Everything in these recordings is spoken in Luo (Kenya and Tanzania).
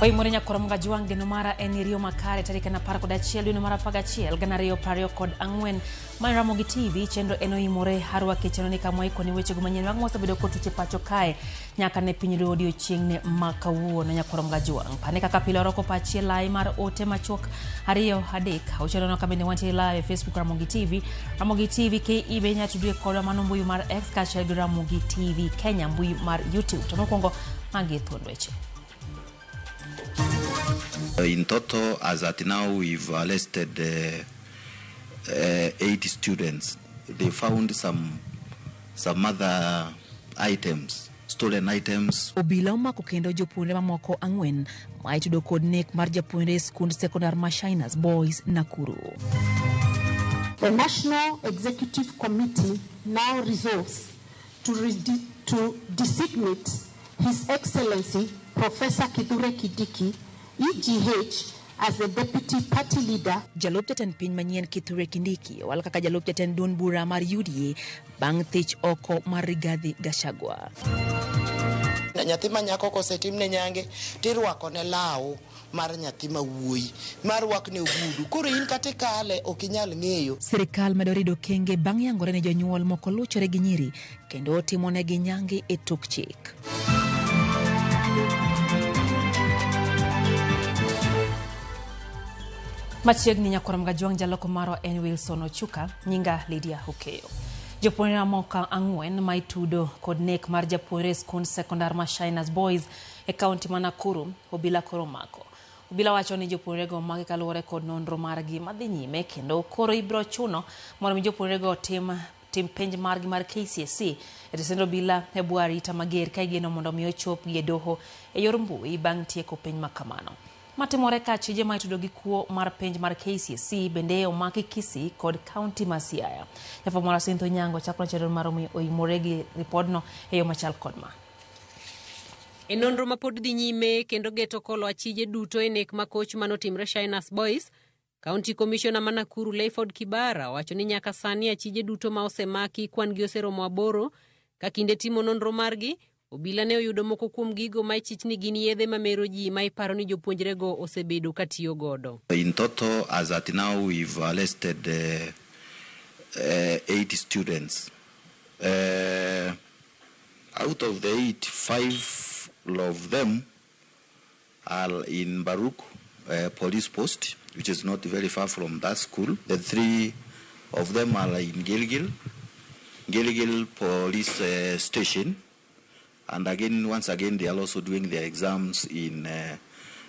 Oimore nyakwar Mgajwang' geno mara en riyo makare tarik en 11 dwe mar 11 2024 ma Ramogi TV chenro en oimore arwaki chenro ni kama waikoni wechego manyien mag mosebedo kotuch e pacho kae nyaka ne piny ruo odiochieng'ni ma kawuono nyakwar Mgajwang'. Pane kaka pile oroko pachi e lai mar ote machuok 2 3 6 nono ka bende wantie live e Facebook Ramogi TV, Ramogi TV KE be inyalo tudri kodwa mano mbui mar X kaachiel gi Ramogi TV Kenya mbui mar YouTube. To mokwongo magi e thuond weche. In total, as at now, we've arrested 8 students. They found some other items, stolen items. Obila omako kendo jopuonjre mamoko 4 ma itudo kod nek mar japuonjre e skund sekondar ma Shiners Boys, Nakuru. The National Executive Committee now resolves to designate His Excellency Professor Kithure Kindiki, EGH, as the Deputy Party Leader. Jalup jatend piny manyien Kithure Kindiki owal kaka jalup jatend duond bura mar UDA bang' thich oko mar Rigathi Gachagua. Nyathi ma nyako kosetimne nyange tirwako ne law mar nyathi ma wuoyi mar rwakne ogudu, koro in kata ikale ok inyal ng'eyo. Sirikal medo rido okenge bang' yangore ni jonyuol moko luchore gi nyiri kendo timonegi nyange e tok chik. Machiegni nyakwar Mgajwang' jaloko marwa en Wilson Ochuka, nyinga Lydia Okeyo. Jopuonjre mamoko 4 ma itudo kod nek mar japuonjre e skund sekondar ma Shiners Boys e kaunti ma Nakuru, obila koro omako. Obila wacho ni jopuonjrego omaki kaluwore kod nonro margi madhi nyime kendo koro ibiro chuno mondo mi jopuonjrego tim penj margi mar KCSE e tesend obila e bwo arita mager ka igeno mondo mi ochopgi e doho e yor mbui bang' tieko penj ma kamano. Matimore ka achije ma itudo gi kuo mar penj mar KCSE bende omaki Kisii kod kaunti ma Siaya. Jafwambo marwa Cynthia Onyango chako chenro mar oimore gi ripodno e yo machal kod ma. E nonro ma pod dhi nyime kendo geto kolo achije duto e nek ma koch manotimre Shiners Boys, County Commissioner ma Nakuru Layford Kibara owacho ni nyaka sani achije duto ma osemaki kwan gi oseromo 8. Ka kinde timo nonro margi, obila ne oyudo moko kuom gigo ma ichich ni gin yedhe mamero ji ma iparo ni jopuonjrego osebedo ka tiyo godo. In total, as at now, we've arrested 8 students. Out of the 8, 5 of them are in Baruk police post, which is not very far from that school. The 3 of them are in Gilgil police station, and once again, they are also doing their exams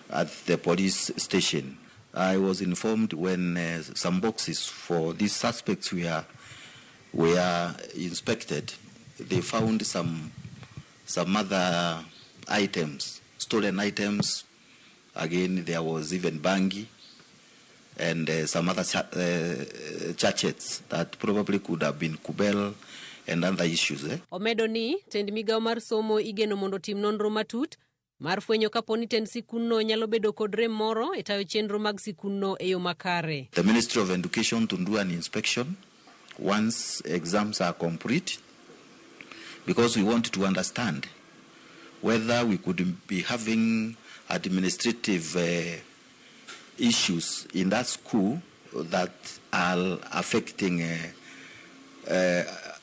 at the police station. I was informed when some boxes for these suspects were inspected, they found some other items, stolen items. Again, there was even bangi and some other sachets that probably could have been kubel and other issues. Omedo ni tend migawo mar somo igeno mondo otim nonro matut mar fwenyo kapo ni tend sikundno nyalo bedo kod rem moro e tayo chenro mag sikundno e yo makare. The Ministry of Education to do an inspection once exams are complete, because we want to understand whether we could be having administrative issues in that school that are affecting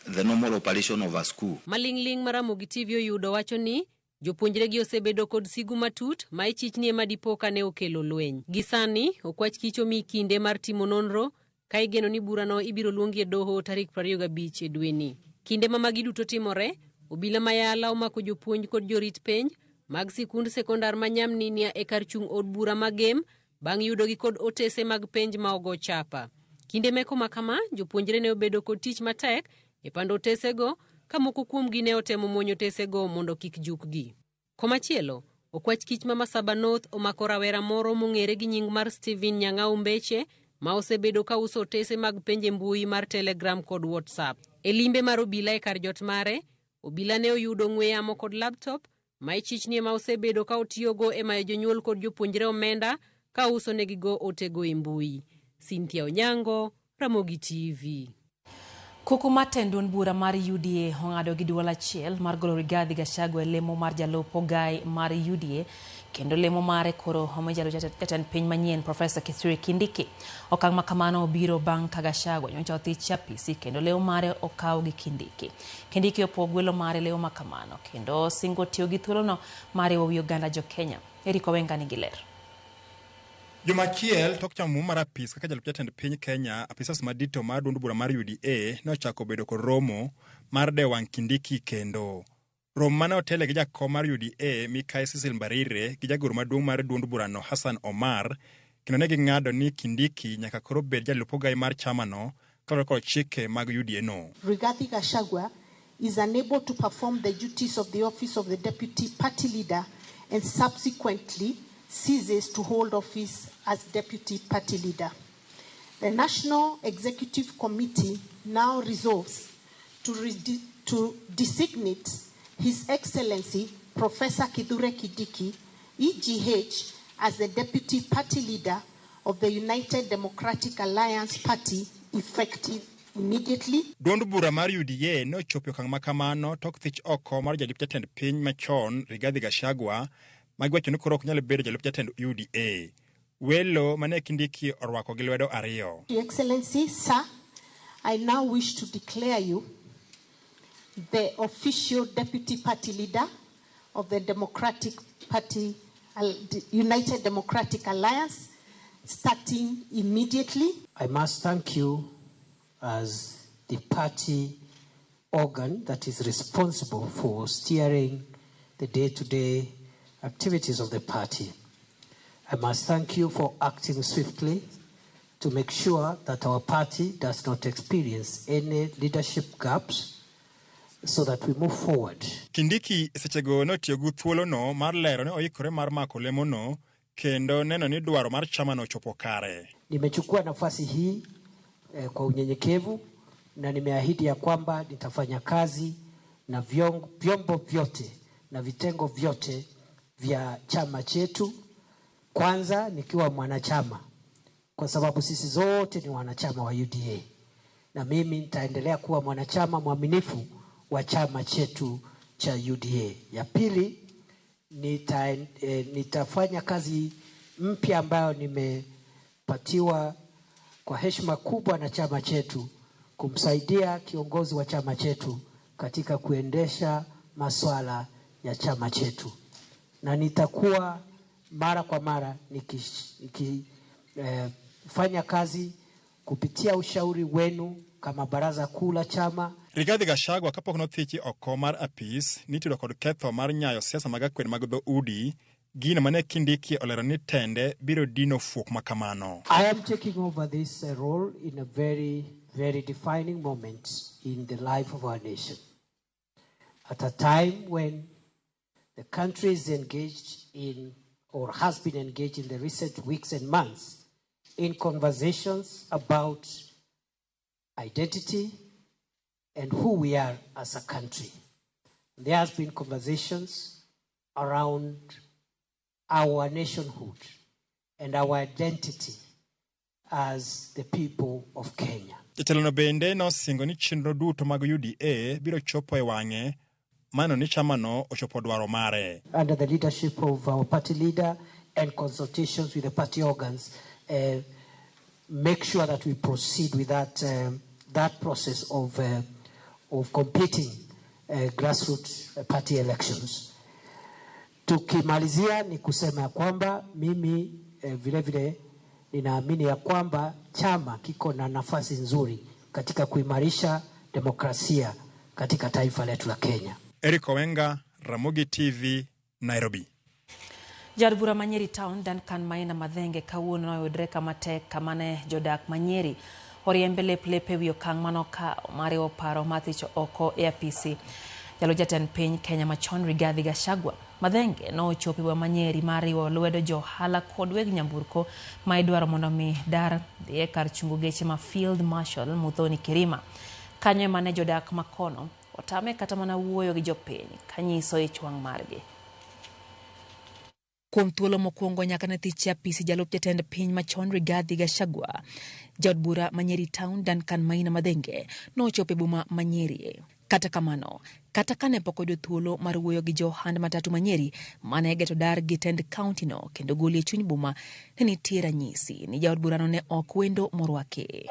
the normal operation of a school. Maling'ling' mar Ramogi TV oyudo wacho ni jopuonjre gi osebedo kod sigu matut ma ichich ni ema dipo ka ne okelo lweny. Gi sani okwach kich omi kinde mar timo nonro ka igeno ni burano ibiro luongi e doho tarik 25 e dweni. Kinde ma magi duto timore, obila ma Yala omako jopuonj kod jorit penj mag sikund sekondar ma Nyamninia e kar chung' od bura ma Gem bang' yudogi kod otese mag penj ma ogo chapa. Kinde meko ma kama, jopuonjre ne obedo kod tich matek e pando otesego ka moko kuomgi ne otemo muonyo otesego mondo kik jukgi. Komachielo, okwach kich ma Masaba North omako rawera moro mong'ere gi nying mar Steven Nyang'au Mbeche ma osebedo ka uso otese mag penj e mbui mar Telegram kod WhatsApp. E limbe mar obila e kar jot mare, obila ne oyudo ong'we yamo kod laptop ma ichich ni ema osebedo ka otiyogo e mayo jonyuol kod jopuonjre omenda ka uso negigo otego e mbui. Cynthia Onyango, Ramogi TV. Koko mar tend duond bura mar UDA ong'ado gi duol achiel mar golo Rigathi Gachagua e lemo mar jalup ogai mar UDA Kendo lemo mare koro omi jatend piny manyien Profesa Kithure Kindiki. Okang' ma kamano obiro bang' ka Gachagua nyocha othich e apisi kendo lemo mare okaw gi Kindiki. Kindiki opuo gwelo mare lemo ma kamano kendo singo tiyo gi thuolono mar riwo wi oganda jo Kenya. Eric Owenga nigi ler. Juma achiel tok chamo muma mar apis kaka jalup jatend piny Kenya, apisas madito mar duond bura mar UDA ne ochako bedo kod romo mar dewo wang' Kindiki kendo. Romo mane otele gi jakom mar UDA Mikai Cecil Mbarire gi jagoro maduong' mar duond burano Hassan Omar, kendo ne ging'ado ni Kindiki nyaka koro bed jalup ogai mar chamano kaluwore kod chike mag UDA no. Rigathi Gachagua is unable to perform the duties of the office of the deputy party leader and subsequently ceases to hold office as deputy party leader. The National Executive Committee now resolves to designate His Excellency Professor Kithure Kindiki, EGH, as the deputy party leader of the United Democratic Alliance Party, effective immediately. Duond bura mar UDA ne ochopo e okang' ma kamano tok thich oko mar jalup jatend piny machon Rigathi Gachagua ma giwacho ni koro ok nyal bedo jalup jatend UDA. Welo mane Kindiki orwako gi lwedo ariyo. Your Excellency, sir, I now wish to declare you the official deputy party leader of the Democratic Party, United Democratic Alliance, starting immediately. I must thank you as the party organ that is responsible for steering the day-to-day activities of the party. I must thank you for acting swiftly to make sure that our party does not experience any leadership gaps so that we move forward. Kindiki sechego notiyo gi thuolono mar lero ni oikore mar mako lemono kendo neno ni dwaro mar chamano ochopo kare. Nimechukua nafasi hii kwa unyenyekevu na nimeahidi ya kwamba nitafanya kazi na vyombo vyote na vitengo vyote vya chama chetu, kwanza nikiwa mwanachama, kwa sababu sisi zote ni wanachama wa UDA, na mimi nitaendelea kuwa mwanachama mwaminifu wa chama chetu cha UDA. Ya pili, nitafanya kazi mpya ambayo nimepatiwa kwa heshima kubwa na chama chetu, kumsaidia kiongozi wa chama chetu katika kuendesha masuala ya chama chetu, na nitakuwa mara kwa mara nikifanya kazi kupitia ushauri wenu kama baraza kuu la chama. Rigathi Gachagua kapok nothichi oko mar apis nitudo kod ketho mar nyayo siasa mag akwede mag dhoudi, gino mane Kindiki olero ni tende biro dino fuok makamano. I am taking over this role in a very, very defining moment in the life of our nation. At a time when the country is engaged in, or has been engaged in the recent weeks and months, in conversations about identity and who we are as a country. There has been conversations around our nationhood and our identity as the people of Kenya. Jatelono bende nosingo ni chenro duto mag UDA biro chopo e wang'e mano ni chamano ochopo dwaro mare. Under the leadership of our party leader and consultations with the party organs, make sure that we proceed with that process of completing grassroots party elections. Tukimalizia ni kusema ya kwamba mimi vile vile ninaamini ya kwamba chama kiko na nafasi nzuri katika kuimarisha demokrasia katika taifa letu la Kenya. Eric Owenga, Ramogi TV, Nairobi. Jaod bura ma Nyeri Town Duncan Maina Mathenge kawuono noyudre kama tek kama ne jodak ma Nyeri oriembe lep lep ewi okang' manokawo mar riwo paro mar thicho oko e apisi jalup jatend piny Kenya machon Rigathi Gachagua. Mathenge nochopo e boma ma Nyeri mar riwo lwedo jo ohala kod weg nyamburko ma idwaro mondo mi dar dhi e kar chungo geche ma Field Marshal Muthoni Kirima. Kanyo ema ne jodak makono otame kata mana wuoyo gi jopiny kanyiso ich wang' margi. Kuom thuolo mokwongo nyaka ne thich e apisi jalup jatend piny machon Rigathi Gachagua, jaod bura ma Nyeri Town Duncan Maina Mathenge nochopo e boma ma Nyeri. Kata kamano, Kata kane pok oyudo thuolo mar wuoyo gi jo ohand matatu ma Nyeri mane geto dar gi tend kaontino kendo golie e chuny boma, ne nitie ranyisi ni jaod burano ne ok wendo morwaki.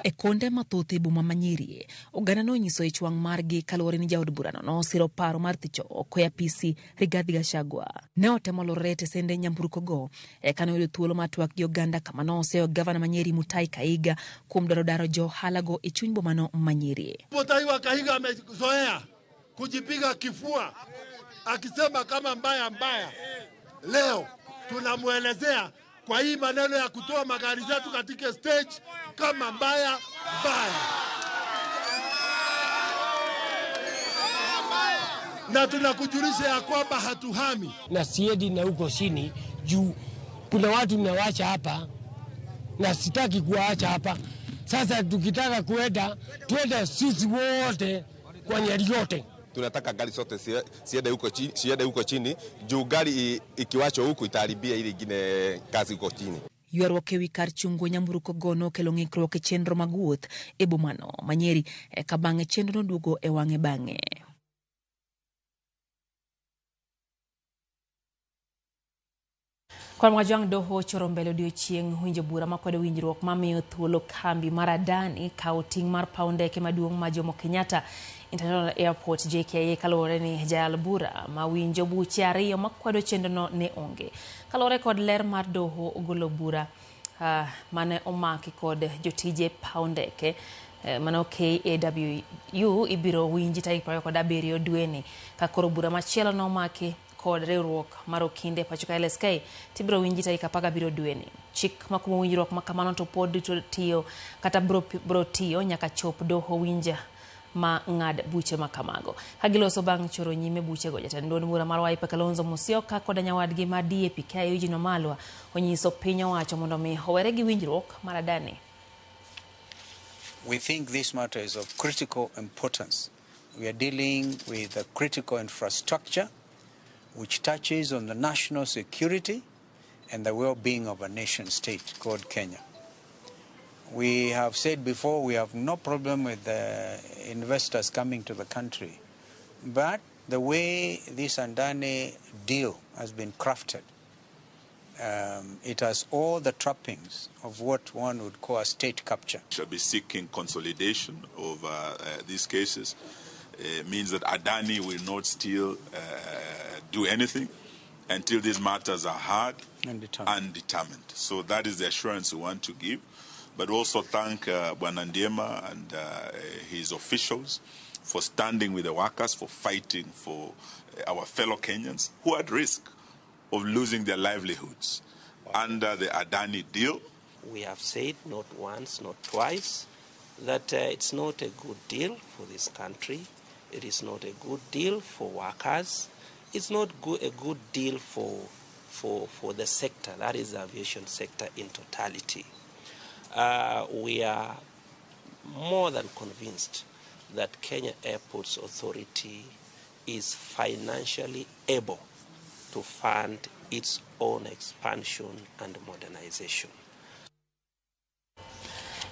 E konde mathoth e boma ma Nyeri, oganda nonyiso ich wang' margi kaluwore ni jaod burano nosiro paro mar thicho oko e apisi Rigathi Gachagua. Ne otemo lorore e tesende nyamburkogo eka noyudo thuolo mar twak gi oganda kama noseyo gavana ma Nyeri Mutahi Kahiga kuom dwaro daro jo ohalago e chuny bomano ma Nyeri. Mutahi wa Kahiga amezoea kujipiga kifua akisema kama mbaya mbaya. Leo tunamwelezea kwa hii maneno ya kutoa magari zetu katika stage kama mbaya mbaya, na tunakujulisha ya kwamba hatuhami na siendi na huko chini juu kuna watu nawacha hapa na sitaki kuwaacha hapa. Sasa tukitaka kuenda tuende sisi wote kwa Nyeri yote. Tunataka gari zote siende huko chini, siende huko chini juu gari ikiwachwa huku itaharibia ile ingine kazi huko chini. Ywaruok ewi kar chungo nyamburko go nokelo ng'ikruok e chenro mag wuoth e bomano ma Nyeri eka bang'e chenro noduogo e wang'e bang'e. Kwan Mwajwang' doho ochoro mbele odiochieng' winjo bura makwedo winjruok mamiyo thuolo kambi mar Adani kawo ting' mar paw ndeke maduong' ma Jomo Kenyatta International Airport JKIA kaluwore ni jayal bura ma winjo buche ariyo makwedo chenrono ne onge. Kaluwore kod ler mar doho ogolo bura mane omaki kod jotije paw ndeke mano KAWU ibiro winji tarik 27 dweni ka koro bura machielo nomaki kod riwruok mar okinde pacho ka LSK tibiro winji tarik 17 dweni. Chik makumo winjruok makamano to pod tiyo kata bro tiyo nyaka chop doho winja ma ng'ad buche makamago. Kagiloso bang' choro nyime buchego, jatend duond bura mar Wiper Kalonzo Musyoka kod nyawadgi mar DAP-K Eugene Wamalwa onyiso piny owacho mondo mi owere gi winjruok mar Adani. We think this matter is of critical importance. We are dealing with a critical infrastructure which touches on the national security and the well-being of a nation state called Kenya. We have said before we have no problem with the investors coming to the country, but the way this Adani deal has been crafted, it has all the trappings of what one would call a state capture. Shall be seeking consolidation of these cases. It means that Adani will not still do anything until these matters are heard and determined. So that is the assurance we want to give. But also thank Bwana Ndiema and his officials for standing with the workers, for fighting for our fellow Kenyans who are at risk of losing their livelihoods under the Adani deal. We have said not once, not twice, that it's not a good deal for this country. It is not a good deal for workers. It's not a good deal for the sector, that is the aviation sector in totality. We are more than convinced that Kenya Airports Authority is financially able to fund its own expansion and modernization.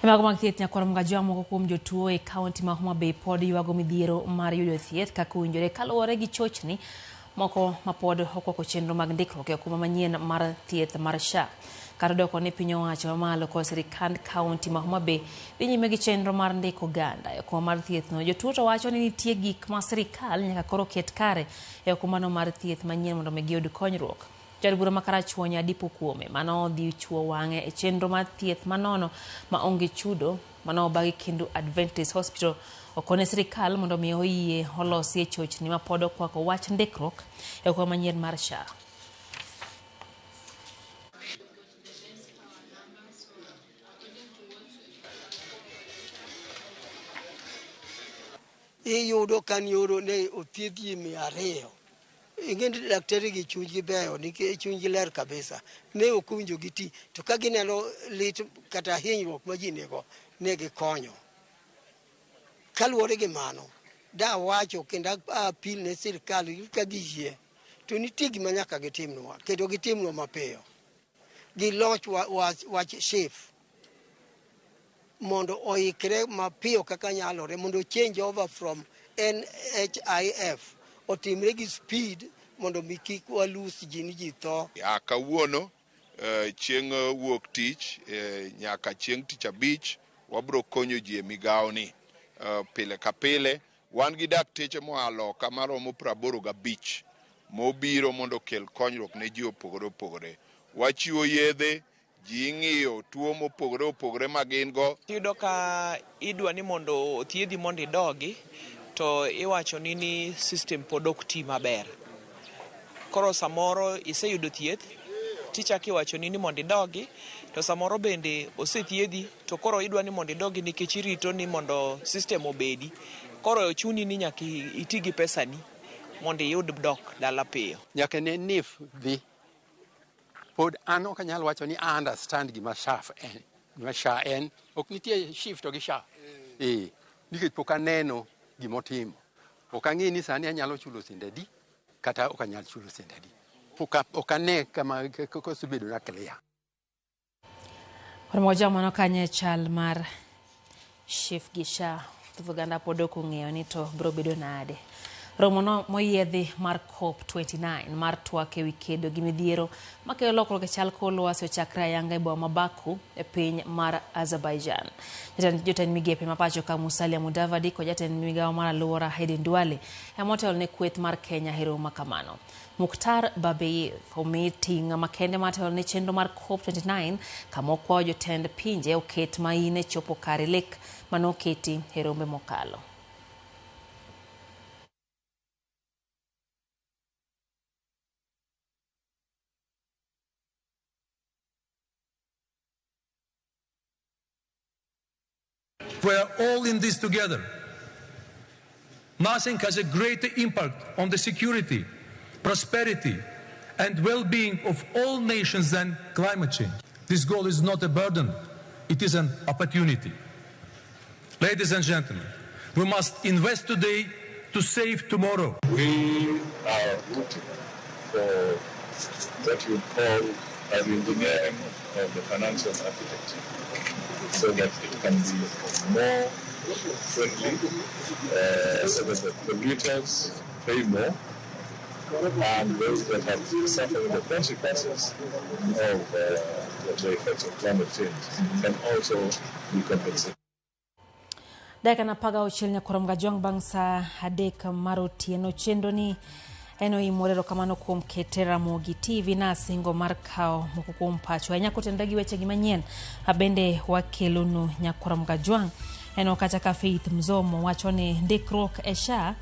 Mago mag thieth nyakwar Mgajwang' moko kuom jotuo e kaunti ma Homa Bay pod ywago midhiero mar yudo thieth kaka owinjore kaluwore gi chochni moko mapod okwako chenro mag ndikruok e okumba manyien mar thieth mar SHA. Kata doko ni piny owacho mamalo kod sirikand kaunti ma Homa Bay dhi nyime gi chenro mar ndiko oganda e okumba mar thieth no. Jotuo to wacho ni nitie gik ma sirikal nyaka koro ket kare e okumbano mar thieth manyien mondo mi giyud konyruok. Jaod bura ma Karachuonyo Adipo Kuome mano odhi chuo wang'e e chenro mar thieth manono ma onge chudo mano obagi Kendu Adventist Hospital okone sirikal mondo mi oyie olosie chochni ma pod okwako wach ndikruok e okumba manyien mar SHA. Iyudo ka nyoro ne othiedh ji 200. Ing'e ni daktari gi chunygi beyo nikech chunygi ler kabisa. Ne ok owinjo giti to ka gineno lit kata hinyruok ma ji nigo ne gikonyo. Kaluwore gi mano, dawacho kendo apil ne sirikal ka giyie to nitie gima nyaka gitimnwa kendo gitimnwa mapiyo. Giloch wach SHIF mondo oikre mapiyo kaka nyalore mondo change over from NHIF otimre gi speed mondo mi kik walus ji ni ji tho. A kawuono chieng' wuok tich nyaka chieng' tich abich wabro konyo ji e migawo ni pile ka pile. Wan gi dakteche moa loka maromo 85 mobiro mondo okel konyruok ne ji opogore opogore. Wachiwo yedhe, ji ing'iyo tuo mopogore opogore ma gin go. Iyudo ka idwa ni mondo othiedhi mondo idogi, to iwacho ni system pod ok ti maber. Koro samoro iseyudo thieth, tichako iwacho ni mondo idogi, to samoro bende osethiedhi, to koro idwa ni mondo idogi nikech irito ni mondo system obedi. Koro chuni ni nyaka iti gi pesani mondo iyud dok dala piyo. Nyaka ne NHIF dhi, pod an ok anyal wacho ni I understand gima SHAF en, gima SHA en. Ok nitie SHIF to gi SHA. Nikech pok aneno gimotimo. Ok ang'e ni sani anyalo chulo sende adi, kata ok anyal chulo sende adi. Pok ane kama kosebedo na clear. Moja mano kanye chal mar SHIF gi SHA. Thoth oganda pod ok ong'eyo ni to biro bedo nade. Romo no moyiedhi mar COP29 mar twak ewi kedo gi midhiero makelo lokruok e chal kor lwasi ochakre ayanga e boma ma Baku e piny mar Azerbaijan. Jotend migepe ma pacho ka Musalia Mudavadi kod jatend migawo mar alwora Aden Duale ema otelo ne kweth mar Kenya e romo ma kamano. Mukhtar Babayev omi ting' makende mar telo ne chenro mar COP29 kama okwayo jotend pinje oket maine chopo kare lek manoketi e rombe mokalo. We are all in this together. Nothing has a greater impact on the security, prosperity, and well-being of all nations than climate change. This goal is not a burden, it is an opportunity. Ladies and gentlemen, we must invest today to save tomorrow. We are rooting for what you call an engineering of the financial architecture, so that it can be more friendly, so that the polluters pay more, and those that have suffered the consequences of the effects of climate change can also be compensated. Dakika na 16 nyakorom Gajwang' bang' saa 3 mar otieno. Chenro ni en oimore erokamano kuom kete Ramogi TV na singo mar kawo moko kuom pacho ahinya kotenore gi wechegi manyien bende wakelonu nyakorom Gajwang'. En kata ka Faith Mzomo wacho ni ndikruok e SHA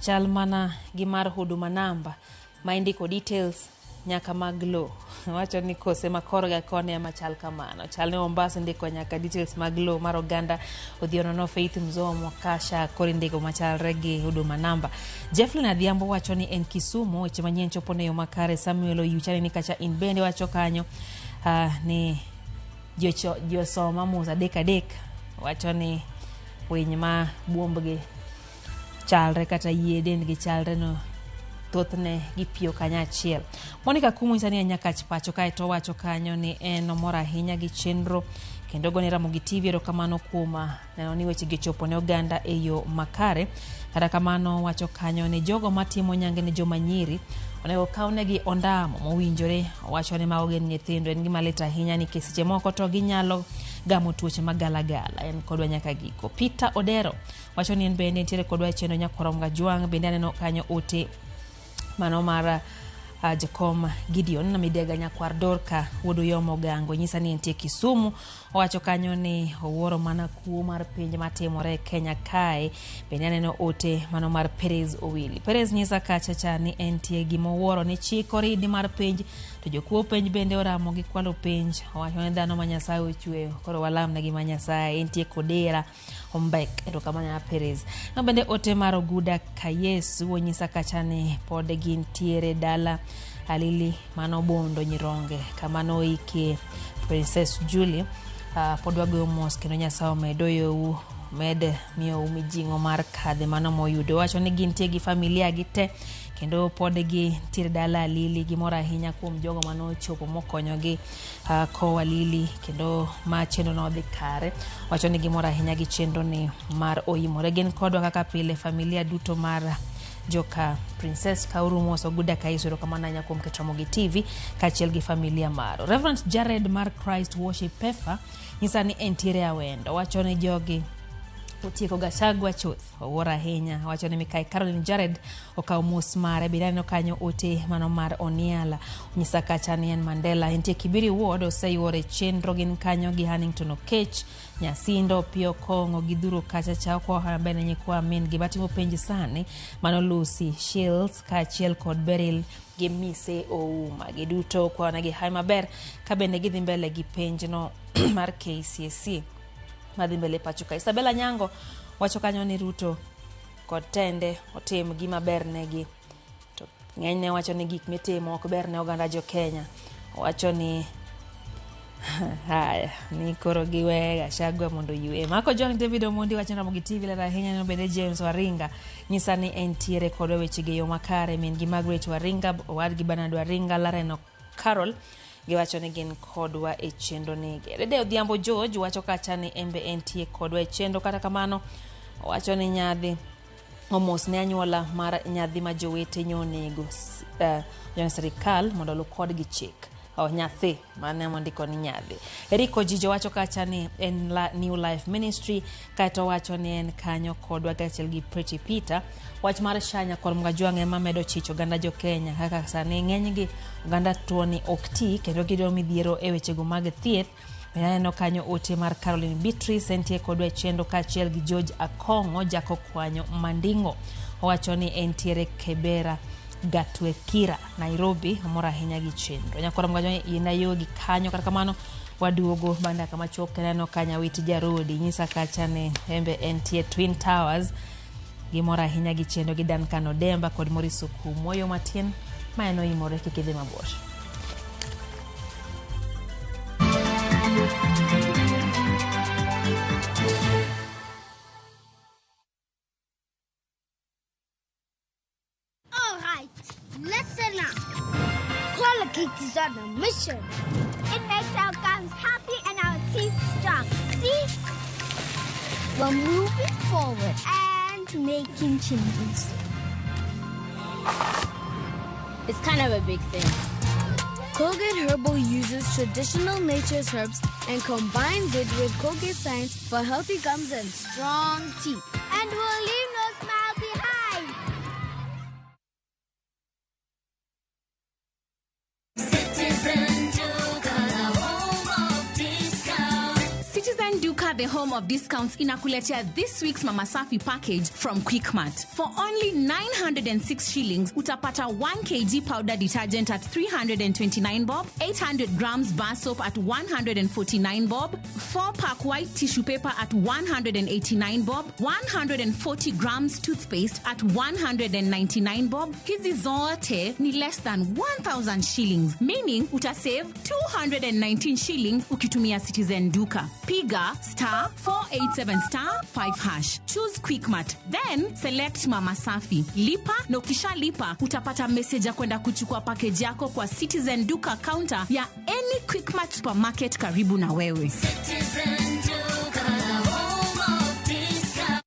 chal mana gi mar Huduma Namba ma indiko details nyaka mag lowo. Wacho ni kose ma korga koni ema chal kamano. Chal ni Mombasa ndiko nyaka details mag lowo mar oganda. Odhiano no Faith Mzomo kasha koro indiko machalre gi Huduma Namba. Jefflin Adhiambo wacho ni en Kisumu weche manyien chopo ne yo makare. Samuel Oyuchani ni kacha in bende wacho kanyo ni josoma mos 3 wacho ni winy ma buombgi chalre kata yie dendgi chalre no thothne gipiyo kanyachiel. Monica Kumu nyisa ni en Nyakach pacho kae to owacho kanyo ni en omor ahinya gi chenro kendo gone Ramogi TV erokamano kuom neno ni wechegi ochopo ne oganda e yo makare. Kata kamano wacho kanyo ni jogo matimo nyange ne joma nyiri onego kawnegi ondamo mowinjore. Owacho ni mago gin nyithindo, en gima lit ahinya nikech seche moko to ginyalo gamo tuoche magalagala. En kodwa nyaka giko. Peter Odero wacho ni en bende nitiere kodwa e chenro nyakorom Gajwang'. Bende aneno kanyo ote mano mar Jakom Gideon Midega nyakwar Dorka wuod Uyoma Ogango nyisa ni entie Kisumu. Owacho kanyo ni owuoro mana kuo mar penj matimore e Kenya kae. Bende aneno ote mano mar Perez Owili. Perez nyisa kacha cha ni entie gima owuoro ni chik oridi mar penj to jokuo penj bende oramo gi kwalo penj. Owacho ni dhano ma Nyasaye ochweyo koro walamne gi ma Nyasaye. Entie Kodera Ombek. Erokamano ya Perez. No bende ote mar Oguda Kayesu onyisa kacha ni pod gintiere dala Alili mano Bondo Nyironge kama noike Princess Julie. Pod wagoyo mos kendo Nyasaye omed oyou med miyou mijing'o mar kadhe mano moyudo. Wacho ni gintie gi familia gi te Kendo pod gi ntiere dala Alili, gimor ahinya kuom jogo manochopo mokonyogi kowo Alili kendo ma chenro no odhi kare. Wacho ni gimor ahinya gi chenro ni mar oimore. Gin kodwa kaka pile, familia duto mar joka Princess Kauru Mos Oguda Kaiso, erokamano ahinya kuom keto Ramogi TV kaachiel gi familia maro. Reverend Jared mar Christ Worship Pefa nyisa ni entiere Awendo. Wacho ni jogi otieko Gachagua chuth, owuoro ahinya. Wacho ni Mikai Caroline Jared okawo mos mare. Bende aneno kanyo ote mano mar Oniala nyisa kacha ni en Mandela entie Kibiri Ward, oseyuore chenro gin kanyo gi Hannington Okech, Nyasindo, Pio Kong'o gi Dhuro kacha cha okwa maber ne nyikwa min gi matimo penj sani mano Lucy Shields kaachiel kod Beryl gi Mise Ouma. Giduto kwanegi hai maber ka bende gidhi mbele gi penjno mar KCSE madhi mbele pacho ka. Isabella Nyango wacho kanyo ni Ruto kod tende otim gima ber negi, to ng'enyne wacho ni gik mitimo ok ber ne oganda jo Kenya. Owacho ni haya ni koro giwe Gachagua mondo oywe. Mako John David Omondi wacho ni Ramogi TV ler ahinya. No bende James Waringa nyisa ni entiere kod weche gi yo makare. Min gi Margaret Waringa, owadgi Bernard Waringa, Laren Carol giwacho ni gin kodwa e chenro ni. Dede Odhiambo George wacho kacha ni embe entie kodwa e chenro, kata kamano owacho ni nyadhi omos ne anyuola mar nyadhi ma jowete nyonego sirikal mondo olu kodgi chik. Nyathi mane mondiko ni nyadhi. Eriko Jijo wacho kacha ni en New Life Ministry, kaeto wacho ni en kanyo kodwa kaachiel gi Pretty Peter. Wach mar Shanya kod Mgajwang' ema medo chich oganda jo Kenya kaka sani ng'enygi oganda tuoni ok ti kendo gidwaro midhiero e wechego mag thieth. Aneno kanyo ote mar Caroline Beatrice entie kodwa e chenro kaachiel gi George Akong'o Jako Kwanyo Mandingo. Owacho ni entiere Kibera Gatwekira Nairobi, omor ahinya gi chenro. Nyakwara Mgajwang' yina yo gi kanyo, kata kamano waduogo bang' dakika machuok. Aneno ka Nyawiti Jarodi nyisa kacha ni embe entie Twin Towers, gimor ahinya gi chenro gi Duncan Odemba kod Maurice Okumu. Yo matin ma en oimore, kik idhi mabor. All right, listen up. Colgate is on a mission. It makes our gums happy and our teeth strong. See? We're moving forward and making changes. It's kind of a big thing. Colgate Herbal uses traditional nature's herbs and combines it with Colgate science for healthy gums and strong teeth. And we'll leave no smile behind. Citizen Duka, the home of discounts. Citizen Duka, the home of discounts, inakuletea this week's Mama Safi package from Quickmart. For only 906 shillings, utapata 1 kg powder detergent at 329 bob, 800 grams bar soap at 149 bob, 4-pack white tissue paper at 189 bob, 140 grams toothpaste at 199 bob. Hizi zote ni less than 1000 shillings, meaning utasave 219 shillings ukitumia Citizen Duka. Piga star 487 star 5 hash. Choose Quickmart, then select Mama Safi. Lipa na ukishalipa utapata message ya kwenda kuchukua package yako kwa Citizen Duka counter ya any Quickmart supermarket karibu na wewe. Citizen Duka, the home of discounts.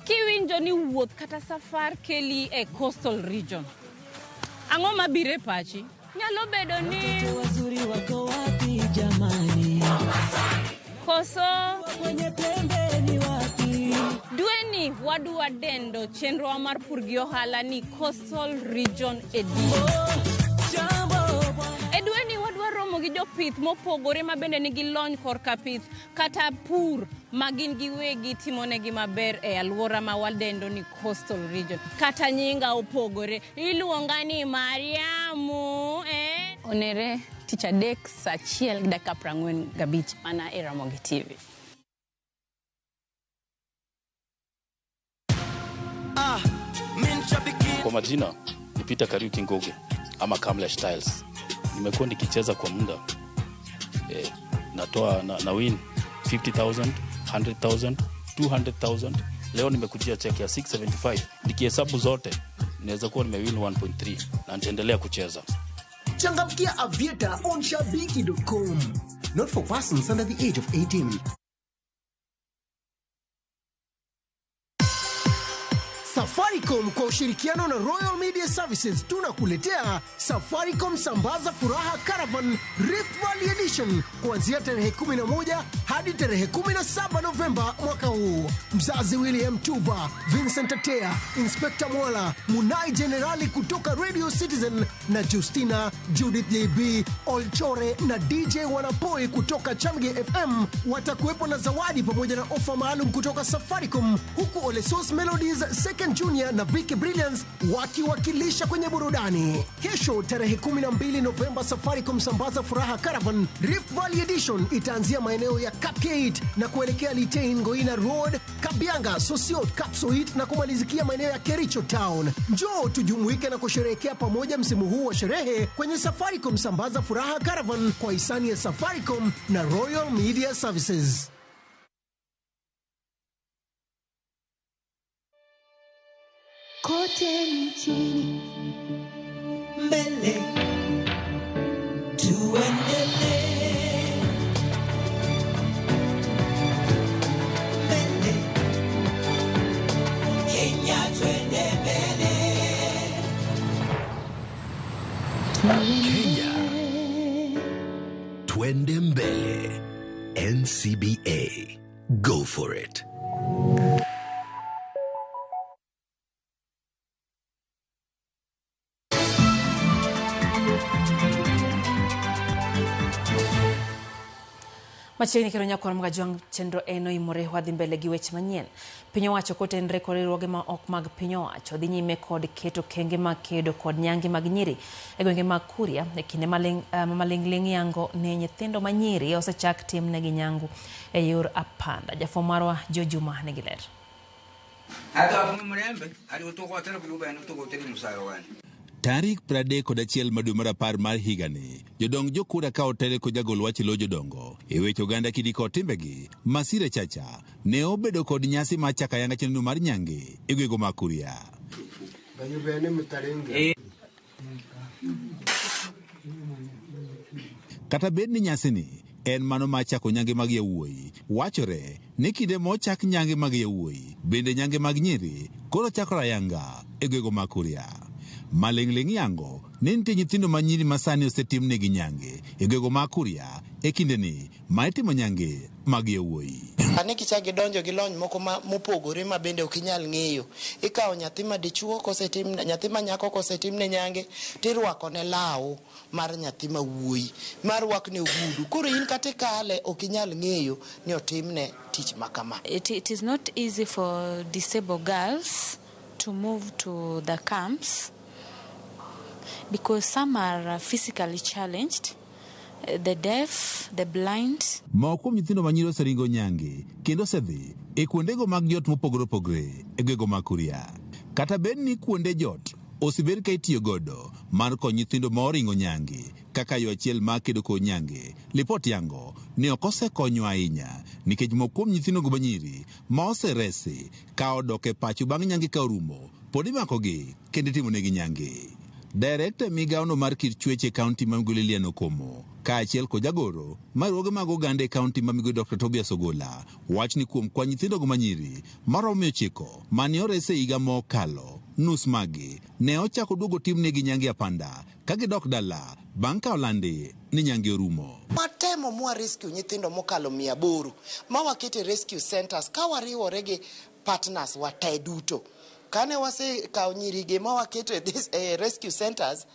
Kiwinjo ni wuoth kata safar keli e coastal region, ang'o mabiro e pachi? Nyalo bedo ni wazuri wako wapi jamani? Koso kwenye pembe ni wapi? Dweni wadwa dendo chenrowa mar pur gi ohala ni Coastal Region Edition. E dweni wadwa romo gi jopith mopogore ma bende nigi lony korka pith kata pur ma gin giwegi timonegi maber e alwora ma wadendo ni Coastal Region. Kata nyinga opogore, iluonga ni Mariamu, eh? Onere tich adek saa 1:45 mana e Ramogi TV. Kwa majina ni Peter Kariuki Ngugi ama Kamlesh Tiles. Nimekuwa nikicheza kwa muda Natoa na win 50,000, 100,000, 200,000. Leo nimekujia check ya 675. Nikihesabu zote naweza kuwa nimewin 1.3 na nitaendelea kucheza. Changamkia Aviator on shabiki.com. Not for persons under the age of 18. Safaricom kwa ushirikiano na Royal Media Services tunakuletea Safaricom Sambaza Furaha Caravan Rift Valley Edition kuanzia tarehe 11 hadi tarehe 17 Novemba mwaka huu. Mzazi William Tuva, Vincent Atea, Inspector Mwala, Munai Generali kutoka Radio Citizen na Justina, Judith JB, Olchore na DJ Wanapoi kutoka Chamge FM watakuwepo na zawadi pamoja na ofa maalum kutoka Safaricom, huku Olesos Melodies, Second Junior na Vicky Brilliance wakiwakilisha kwenye burudani. Kesho tarehe 12 Novemba, Safaricom Sambaza Furaha Caravan Rift Valley Edition itaanzia maeneo ya Kapkeit na kuelekea Litein, Goina Road, Kabianga, Sosiot, Kapsoit na kumalizikia maeneo ya Kericho Town. Njoo tujumuike na kusherehekea pamoja msimu huu wa sherehe kwenye Safaricom Sambaza Furaha Caravan kwa hisani ya Safaricom na Royal Media Services. Kote nchini mbele tuendelee, mbele Kenya twende mbele. Kenya twende mbele. NCBA, go for it. Machiegni kendo nyakwar Mgajwang' chenro en oimore wadhi mbele gi weche manyien. Piny owacho kotenre kod riwruoge ma ok mag piny owacho dhi nyime kod keto kenge mag kedo kod nyange mag nyiri e gwenge mag Kuria e kinde maling'ling' yango ne nyithindo ma nyiri osechak timnegi nyangu e yor apanda. Jafwambo marwa Jo Juma nigi ler. Tarik 31 mar dwe mar 10 mar higani, jodong jokura ka otele kod jagol wach lo jodongo e weche oganda kidi kod timbegi, Masire Chacha ne obedo kod nyasi mar chako ayanga chenro mar nyange e gwenge mag Kuria. Kata bed ni nyasini en mano mar chako nyange mag yawuoyi, wachore ni kinde mochak nyange mag yawuoyi, bende nyange mag nyiri koro chakore ayanga e gwenge mag Kuria. Maling'ling' yango ni nitie nyithindo ma nyiri ma sani osetimnegi nyange e gwenge mag Kuria e kindeni ma itimo nyange mag yawuoyi. Ane kichak idonjo gi lony moko mopogore ma bende ok inyal ng'eyo. Ikawo nyathi ma dichuo kosetim, nyathi ma nyako kosetimne nyange, tirwako ne law mar nyathi ma wuoyi, mar rwakne ogudu. Koro in kata ikale ok inyal ng'eyo ni otimne tich ma kama. It is not easy for disabled girls to move to the camps because some are physically challenged, the deaf, the blind. Moko kuom nyithindo ma nyiri oseringo nyange kendo osedhi e kuondego mag jot mopogore opogore e gwenge mag Kuria. Kata bed ni kuonde jot osebed ka itiyo godo mar konyo nyithindo ma oringo nyange kaka yo achiel mar kedo kod nyange, lipot yango ni ok osekonyo ahinya nikech moko kuom nyithindogo ma nyiri ma oseresi ka odok e pacho bang' nyange ka orumo pod imakogi kendo itimonegi nyange. Director migawono mar kit chwech e kaunti ma Migori Lilian Okomo kaachiel kod jagoro mar riwruoge mag oganda e kaunti ma Migori Dr. Tobias Ogola wach ni kuom kwan nyithindogo ma nyiri maromo 900 mane ores e higa mokalo, nus magi ne ochako duogo timnegi nyange apanda ka gidok dala bang' ka olandi ni nyange orumo. Watemo mwa rescue nyithindo mokalo 800 ma wakete rescue centers ka wariwore gi partners wate duto. Kane wasekawo nyirigi ma waketo e rescue centers,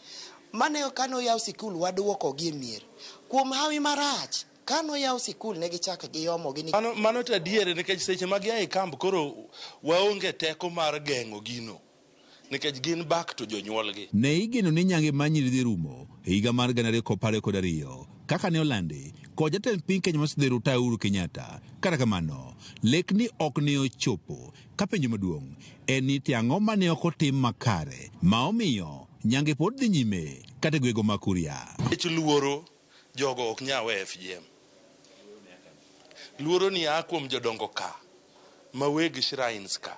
mane kane oyaw sikul waduokogi e mier. Kuom hawi marach, kane oyaw sikul ne gichako giyomogi. Mano to adier nikech seche ma gia e kamp koro waonge teko mar geng'o gino nikech gin back to jonyuolgi. Ne igeno ni nyange mar nyiri dhi rumo e higa mar 2022 kaka ne olandi kod jatend piny Kenya mosedhi rutaya Uhuru Kenyatta. Kata kamano, lekni ok ne ochopo ka penjo maduong' en ni to ang'o mane ok otim makare ma omiyo nyange pod dhi nyime kata e gwenge mag Kuria. Nikech luoro Jogo ok nyal we FGM. Luoro ni a kuom jodongo ka, ma weg shrines ka.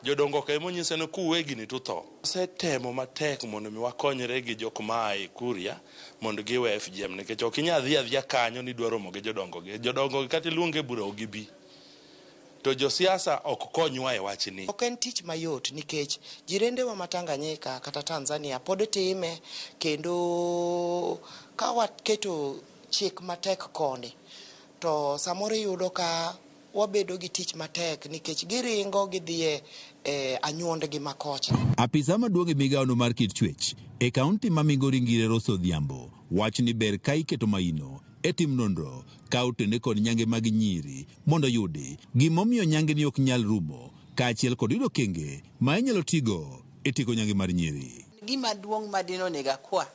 Jodongo ka emonyise ni kuwe gini to utho. Osetemo matek mondo mi wakonyre gi jok maa e Kuria mondo giwe FGM nikech ok inyal dhi adhiya kanyo ni idwa romo gi jodongo gi. Jodongo gi kata iluonge e bura ok gibi. To josiasa ok konywa e wachni. Ok en tich mayot nikech jirendewa ma Tanganyika kata Tanzania pod time kendo ka waketo chik matek koni to samoro iyudo ka wabedo gi tich matek nikech giringo gidhi e anyuondgi makocha. Apisa maduong' e migawono mar kit chwech e kaunti ma Migori Ngire Rose Odhiambo wacho ni ber ka iketo maino e tim nonro ka otene kod nyange mag nyiri mondo oyudi gimomiyo nyange ni ok nyal rumo kaachiel kod yudo okenge ma inyalo tigo e tieko nyange mar nyiri. Gima duong' ma dine onego akwa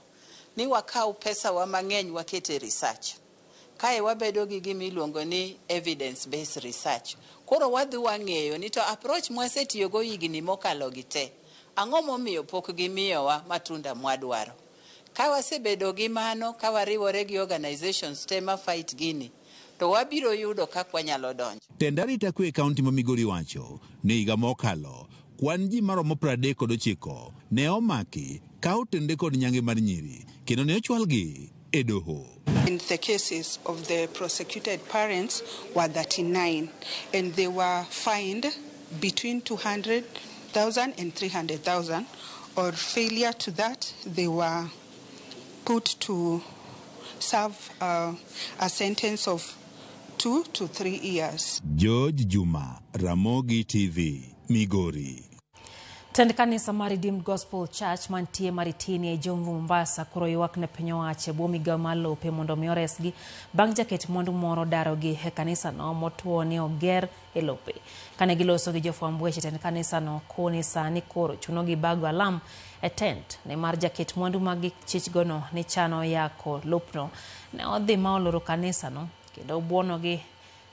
ni wakaw pesa wa mang'eny waket e research. Kae wabedo gi gima iluongo ni evidence based research. Koro wadhi wang'eyo ni to approach mwasetiyogo higni mokalo gi te, ang'o momiyo pok gimiyowa matunda mwadwaro. Ka wasebedo gi mano, ka wariwore gi organizations te ma fight gini, to wabiro yudo kaka wanyalo donjo. Tend arita kwe e kaunti ma Migori wacho ni higa mokalo kwan ji maromo 39 ne omaki ka otende kod nyange mar nyiri kendo ne ochwalgi e doho. In the cases of the prosecuted parents were 39 and they were fined between 200,000 and 300,000 or failure to that they were put to serve a sentence of 2 to 3 years. George Juma, Ramogi TV, Migori. Tend kanisa mar Redeemed Gospel Church mantie Maritini e Jomvu Mombasa koro ywak ne piny owacho e bwo migawo mar lope mondo mi oresgi bang' jaket mwandu moro darogi e kanisano motuo ni oger e lope. Kane giloso gi jofwamb weche, tend kanisano koni sani koro chunogi bago alam e tent nimar jaket mwandu mag gichichgono ne chano yako lopno ne odhi ma oloro kanisano kendo obuonogi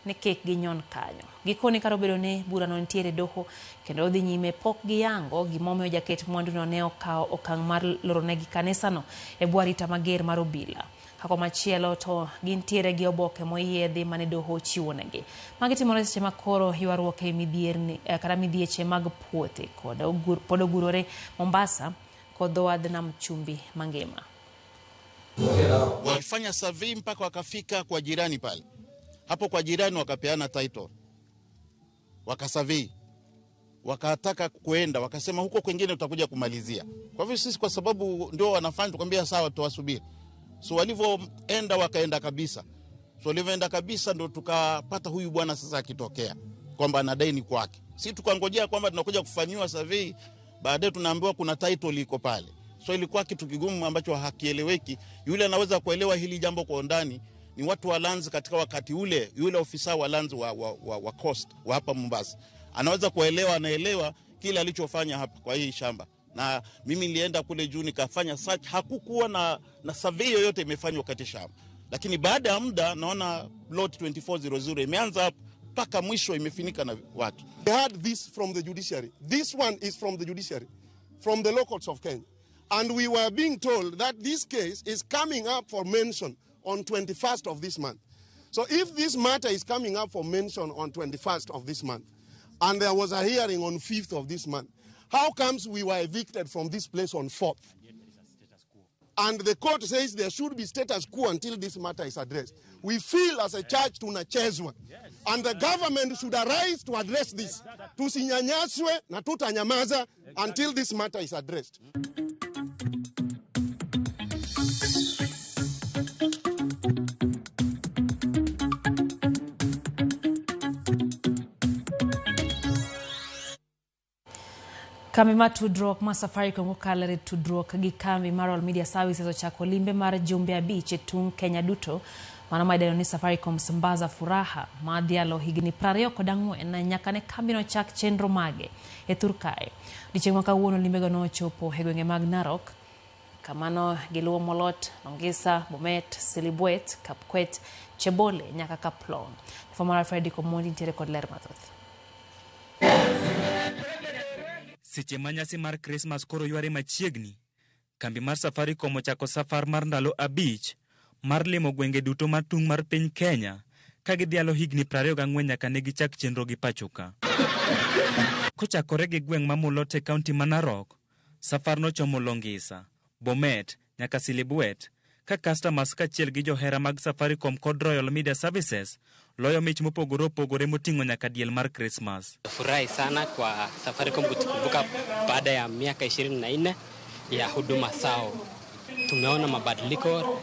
ni kik ginyon kanyo. Gikoni kata obedo ni burano nitiere e doho kendo odhi nyime pok giyango gimomiyo jaket mwanduno ne okawo okang' mar loronegi kanisano e bwo arita mager mar obila. Ka komachielo to gintiere gi oboke moyiedhi mane doho ochiwonegi. Magi timore seche ma koro ywaruok e midhierni kata midhieche mag puothe kod pod ogurore Mombasa kod dho wadh nam chumbi mangima. Walifanya survey mpaka wakafika kwa jirani pale. Hapo kwa jirani wakapeana title. Wakasurvey. Wakataka kuenda, wakasema huko kwingine utakuja kumalizia. Kwa hivyo sisi kwa sababu ndio wanafanya tukamwambia sawa tuwasubiri. So walivyoenda wakaenda kabisa. So walivyoenda kabisa ndio tukapata huyu bwana sasa akitokea kwamba anadai ni kwake. Si tukangojea kwamba tunakuja kufanyiwa survey, baadaye tunaambiwa kuna title iko pale. So ilikuwa kitu kigumu ambacho hakieleweki. Yule anaweza kuelewa hili jambo kwa undani ni watu wa lands katika wakati ule, yule ofisa wa lands wa coast wa hapa Mombasa. Anaweza kuelewa, anaelewa kile alichofanya hapa kwa hii shamba. Na mimi nilienda kule juu nikafanya search, hakukuwa na survey yoyote imefanywa katika shamba. Lakini baada ya muda naona lot 2400 imeanza hapo mpaka mwisho imefinika na watu. They had this from the judiciary. This one is from the judiciary, from the locals of Kenya. And we were being told that this case is coming up for mention on 21st of this month. So if this matter is coming up for mention on 21st of this month, and there was a hearing on 5th of this month, how comes we were evicted from this place on 4th? And the court says there should be status quo until this matter is addressed. We feel as a church tunachezwa. And the government should arise to address this. Tusinyanyaswe na tutanyamaza until this matter is addressed. Kambi mar tudruok mar Safaricom kokalo e tudruok gi kambi mar Royal Media Services ochako limbe mar jumbe 5 e tung' Kenya duto. Mano ma idendo ni Safaricom Sambaza Furaha ma dhialo higni 24 nyaka ne kambino chak chenro mage e thur kae. Odiechieng' ma kawuono limbego nochopo e gwenge mag Narok, kamano giluwo Molot, Longisa, Bomet, Silibwet, Kapkwet, Chebole nyaka Kaplong. Jafwambo Fredrick Omondi nitiere kod ler mathoth. Seche ma nyasi mar Krismas koro yware machiegni, kambi mar Safaricom ochako safar mar ndalo 5 mar limo gwenge duto mar tung' mar piny Kenya ka gidhialo higni 24 nyaka ne gichak chenro gi pacho ka. Kochakore gi gweng' mamulo te kaunti ma Narok, safar nochomo Longisa, Bomet nyaka Silibwet ka customers kaachiel gi johera mag Safaricom kod Royal Media Services loyo mich mopogore opogore moting'o nyaka diel mar Christmas. Furahi sana kwa Safaricom kutukumbuka baada ya miaka 24 ya huduma zao. Tumeona mabadiliko,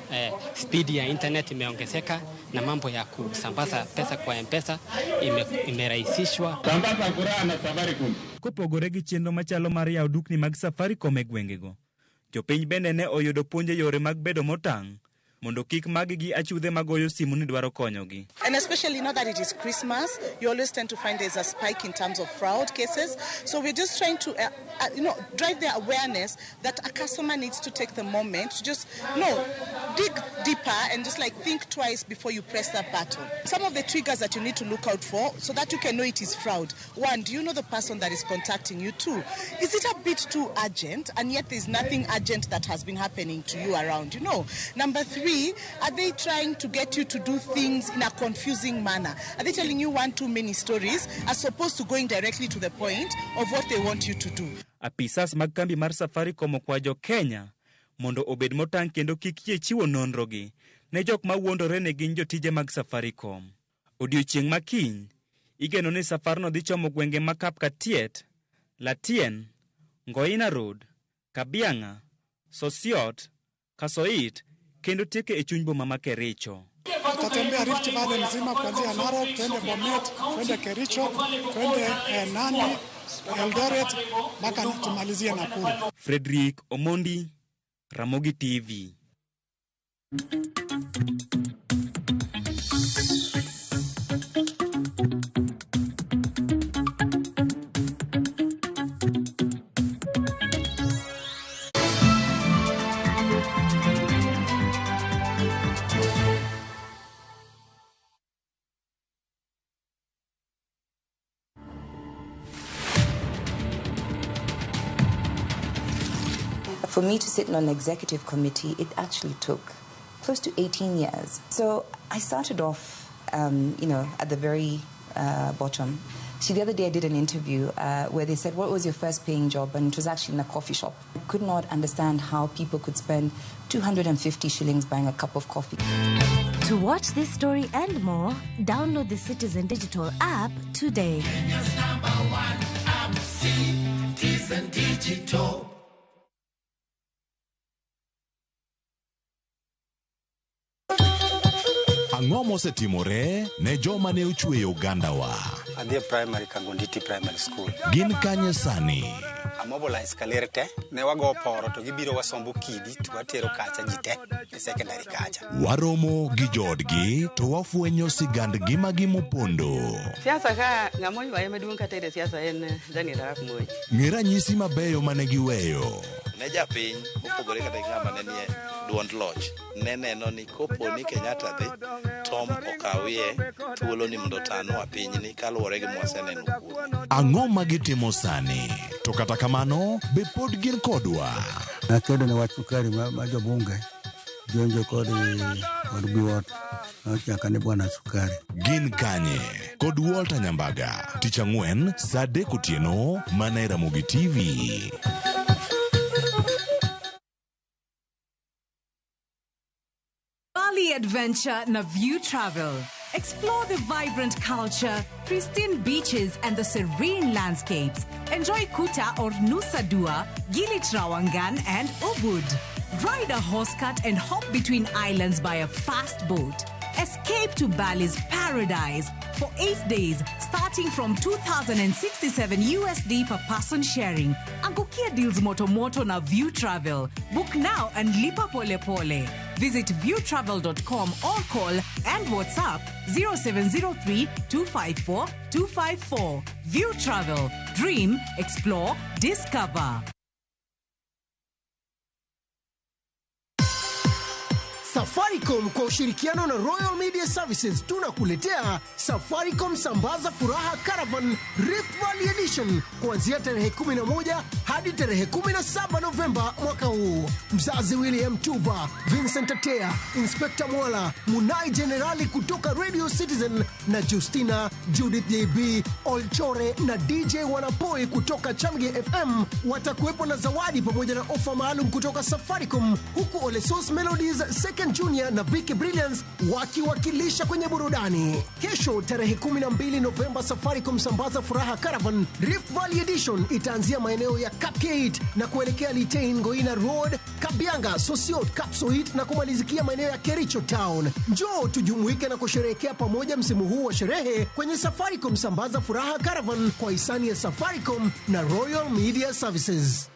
spidi ya internet imeongezeka na mambo ya kusambaza pesa kwa M-Pesa imerahisishwa. Sambaza furaha na Safaricom. Kopogore gi chenro machalo mar yawo dukni mag Safaricom e gwengego, jopiny bende ne oyudo puonj e yore mag bedo motang' mondo kik magi gi achudhe magoyo simu ni dwaro konyogi. And especially now that it is Christmas, you always tend to find there's a spike in terms of fraud cases. So we're just trying to, drive the awareness that a customer needs to take the moment to just, dig deeper and just like think twice before you press that button. Some of the triggers that you need to look out for so that you can know it is fraud. One, do you know the person that is contacting you? Two, is it a bit too urgent and yet there's nothing urgent that has been happening to you around, Number three, are they trying to get you to do things in a confusing manner? Are they telling you one too many stories as opposed to going directly to the point of what they want you to do? Apisas mag kambi mar Safaricom okwa jo Kenya mondo obed motang' kendo kik yie chiwo nonrogi ne jok ma wuondore ne gin jotije mag Safaricom. Odiochieng' ma kiny, igeno ni safarno dhi chomo gwenge ma Kapkatiet, Latien, Ngoina Road, Kabianga, Sosiot, Kasoit kendo tieke e chuny boma ma Kericho. Tutatembea Rift Valley mzima kuanzia Narok, twende Bomet, twende Kericho, twende Nandi, Eldoret mpaka tumalizie Nakuru. Frederick Omondi, Ramogi TV. For me to sit on an executive committee, it actually took close to 18 years. So I started off, at the very bottom. See, the other day I did an interview where they said, what was your first paying job? And it was actually in a coffee shop. I could not understand how people could spend 250 shillings buying a cup of coffee. To watch this story and more, download the Citizen Digital app today. Kenya's number one app, Citizen Digital. Ang'o mosetimore ne joma ne ochweyo ogandawa? Adhi e primary Kangonditi Primary School. Gin kanye sani? Amobilize kaler te, ne wago poro to gibiro wasombo kidi to watero kacha ji te e secondary kacha. Waromo gi joodgi to wafwenyo sigand ngimagi mopondo. Siasa ka ng'ama oywaye maduong' kata e siasa en Daniel Arap Moi. Ng'e ranyisi mabeyo mane giweyo. Ne japiny mopogore kata gi ng'ama ne nie duond loch ne neno ni kopo ni Kenyatta dhi Tom okawie thuolo ni mondo otanwa pinyni kaluwore gi mwaseneno kuome. Ang'o ma gitimo sani? To kata kamano, be pod gin kodwa? Nakedo ne wach sukari ma jobunge jonjo kod biwot nochaka ni bwana sukari. Gin kanye? Kod Walter Nyambaga, tich ang'wen saa 3 otieno mana e Ramogi TV. Bali Adventure na View Travel. Explore the vibrant culture, pristine beaches, and the serene landscapes. Enjoy Kuta or Nusa Dua, Gili Trawangan, and Ubud. Ride a horse cart and hop between islands by a fast boat. Escape to Bali's paradise for 8 days, starting from 2,067 USD per person sharing. Angukia deals moto moto na View Travel. Book now and lipa pole pole. Visit viewtravel.com or call and WhatsApp 0703 254 254. View Travel. Dream, explore, discover. Safaricom kwa ushirikiano na Royal Media Services tunakuletea Safaricom Sambaza Furaha Caravan Rift Valley Edition kuanzia tarehe 11 hadi hadi tarehe 17 Novemba mwaka huu. Mzazi William Tuva, Vincent Atea, Inspector Mwala, Munai Jenerali kutoka Radio Citizen na Justina, Judith JB, Olchore na DJ Wanapoi kutoka Chamge FM watakuwepo na zawadi pamoja na ofa maalum kutoka Safaricom, huku Olesos Melodies, Second Junior na Vicky Brilliance wakiwakilisha kwenye burudani. Kesho tarehe 12 Novemba, Safaricom Sambaza Furaha Caravan Rift Valley Edition itaanzia maeneo ya Kapgate na kuelekea Litein Goina Road, Kabianga, Sosiot, Kapsoit na kumalizikia maeneo ya Kericho Town. Njoo tujumuike na kusherehekea pamoja msimu huu wa sherehe kwenye Safaricom Sambaza Furaha Caravan kwa hisani ya Safaricom na Royal Media Services.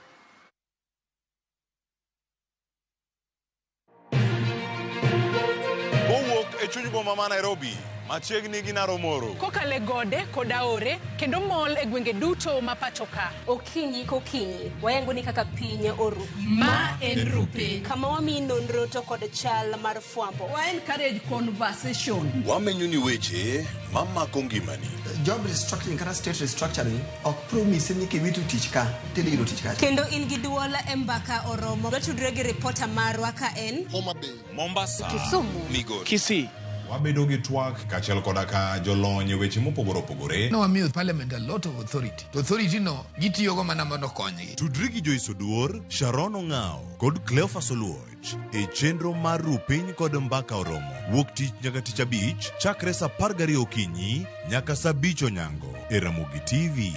Kowuok e chuny boma ma Nairobi, machiegni gi Naromoro. Kokale gode kod aore kendo mol e gwenge duto ma pacho ka. Okinyi kokinyi, wayango ni kaka piny oru. Ma en Rupiny. Kama wamiyi nonro to kod chal mar fwambo. Wa encourage conversation. Wamenyo ni weche mamako ngimani. Job restructuring kata state restructuring ok promise ni kiwito tich ka tidhi yudo tich kacha. Kendo in gi duol e mbaka oromo. Watudre gi ripota marwa ka en Homa Bay, Mombasa, Kisumu, Migori, Kisii. Wabedo gi twak kaachiel koda ka jolony e weche mopogore opogore. Nowamiyo parliament a lot of authority. To authority no gitiyogo mana mondo okonygi. Tudri gi Joyce Oduor, Sharon Ong'ao kod Cleophas Oluoch e chenro mar Rupiny kod Mbaka Oromo. Wuok tich nyaka tich abich chakre saa 12 okinyi nyaka saa 5 onyango e Ramogi TV.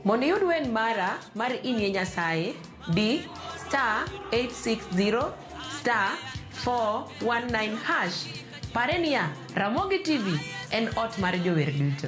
Mondo iyud wer mara mar Inie Nyasaye, di star 860 star 419 hash. Pare niya, Ramogi TV en ot mar jower duto.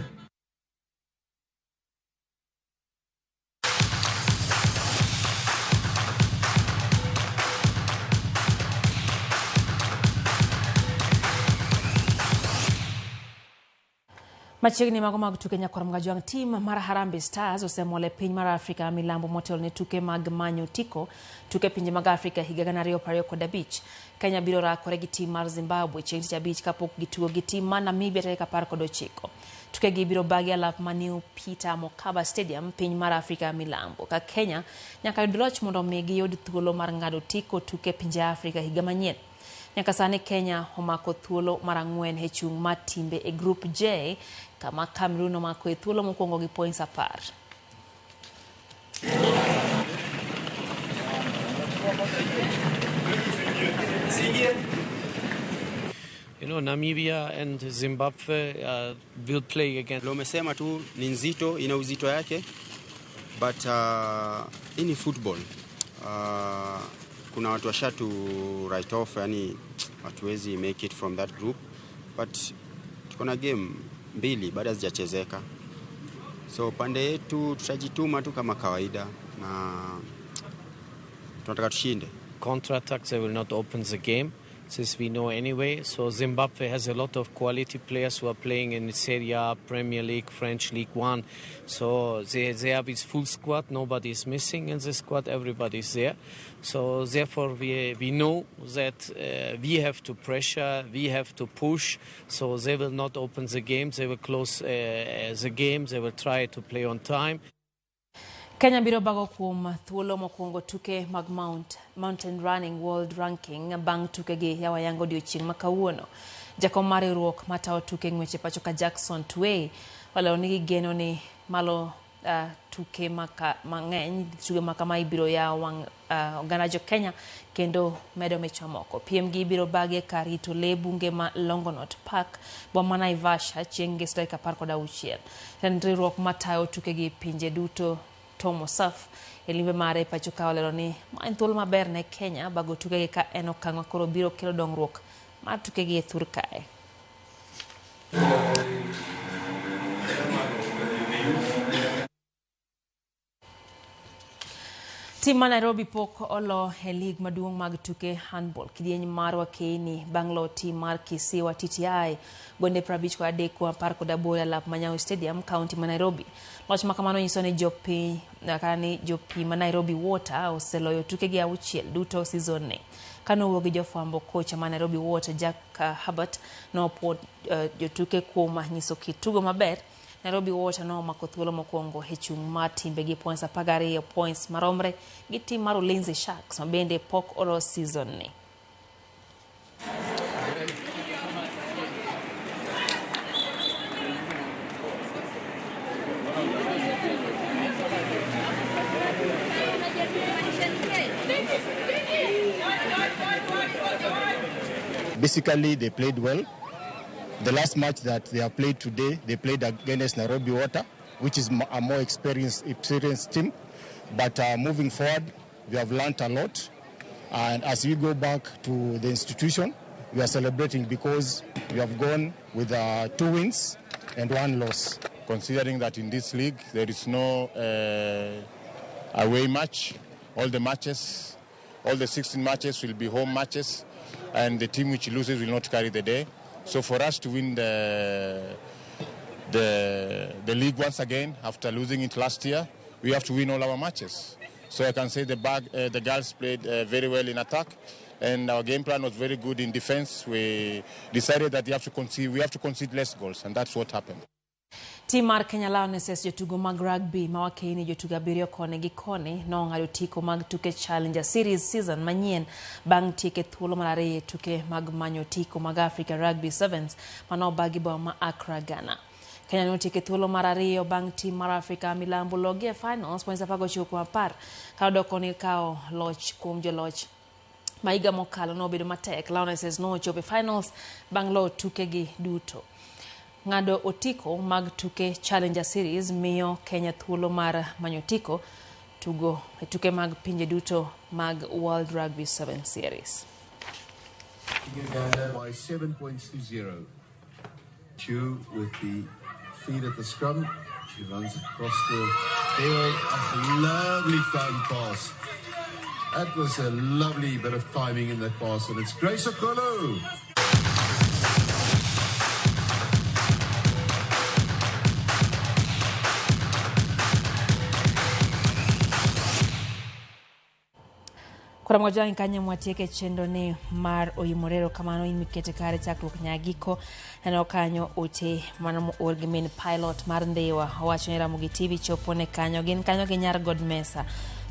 Machiegni mago mag tuke nyakwar Mgajwang', tim mar Harambee Stars osemol e piny mar Afrika milambo motelo ne tuke mag manyo otiko tuke pinje mag Afrika higa 2025. Kenya biro rakore gi tim mar Zimbabwe chieng' tich abich kapok gitugo gi tim mar Namibia tarik 19. Tukegi biro bagi alap ma New Peter Mokaba Stadium piny mar Afrika milambo, ka Kenya nyaka yud loch mondo mi giyud thuolo mar ng'ado otiko tuke pinje Afrika higa manyien. Nyaka sani Kenya omako thuolo mar 4 e chung' mar timbe e Group J, kama Cameroon omako e thuolo mokwongo gi points 10. You know, Namibia and Zimbabwe will play again. Umesema tu ni nzito, ina uzito yake, but hii ni football. Kuna watu washatu write off, yani hatuwezi make it from that group, but tuko na game mbili bado hazijachezeka, so pande yetu tutajituma tu kama kawaida na tunataka tushinde. Counter attacks, they will not open the game. Since we know anyway. So Zimbabwe has a lot of quality players who are playing in Serie A, Premier League, French League One. So they have its full squad. Nobody is missing in the squad. Everybody is there. So therefore we know that we have to pressure, we have to push. So they will not open the game. They will close the game. They will try to play on time. Kenya biro bago kuom thuolo mokwongo tuke mag Mountain Running World Ranking bang' tukegi yawa yango odiochieng' ma kawuono. Jakom mar riwruok matayo tuke ng'weche pacho ka Jackson Tuwei olero ni gigeno ni malo tuke mang'eny tuke makama ibiro yawo wang' oganda jo Kenya kendo medo mich mamoko. Piem gi ibiro bagi e kar rito lee bunge ma Longonot Park boma ma Naivasha chieng' ngeso tarik 16. Jatend riwruok matayo tuke gi pinje duto Tom Osaf e limbe mare pacho ka olero ni ma en thuolo maber ne Kenya bago tukegi ka en okang' ma koro biro kelo dongruok mar tukegi e thur kae. Tim ma Nairobi pok olo e lig maduong' mag tuke handball kidieny mar Wakeini bang' loyo tim mar Kisiwa TTI gonde 53 kuom 18 e lap ma Nyayo Stadium, kaunti ma Nairobi. Loch ma kamano nyiso ni jopi kata ni jopi ma Nairobi Water oseloyo tukegi auchiel duto season ni. Kane owuo gi jofwambo, kocha ma Nairobi Water Jack Herbert nopuo jotuke kuom nyiso kit tugo maber. Nairobi Water nomako thuolo mokwongo e chung' mar timbe gi points 12 points maromre gi tim mar Ulinzi Sharks ma bende pok olo season ni. Basically, they played well. The last match that they have played today, they played against Nairobi Water, which is a more experienced team. But moving forward, we have learned a lot. And as we go back to the institution, we are celebrating because we have gone with 2 wins and 1 loss. Considering that in this league, there is no away match. All the matches, all the 16 matches will be home matches, and the team which loses will not carry the day. So for us to win the league once again after losing it last year, we have to win all our matches. So I can say the girls played very well in attack, and our game plan was very good in defense. We decided that we have to concede less goals, and that's what happened. Tim mar Kenya Lionesses jotugo mag rugby ma wakeini jotugo abiriyo koni gi koni nong'ado otiko mag tuke Challenger Series season manyien bang' tieke thuolo mar ariyo e tuke mag manyo otiko mag Africa Rugby Sevens manobagi boma ma Accra, Ghana. Kenya notieko thuolo mar ariyo bang' tim mar Afrika Milambo logi e finals points 19 kuom 10 ka odok ni kawo loch kuom joloch ma higa mokalo nobedo matek. Lionesses nochopo e finals bang' loyo tukegi duto. Ng'ado otiko mag tuke Challenger Series miyo Kenya thuolo mar manyo otiko tugo e tuke mag pinje duto mag World Rugby 7 Series. Uganda by 7 points to 0. Chu with the feed at the scrum. She runs across the field. A lovely time pass. That was a lovely bit of timing in that pass, and it's Grace Okolo. Koro mojang kanyo mwatieke chenro ni mar oyimorero kamano in mikete kare chakruok nyaka giko. Neno kanyo ote mano moor gi min pilot mar Ndhiwa owacho ni Ramogi TV chopo ne kanyo gin kanyo gi nyar God Mesa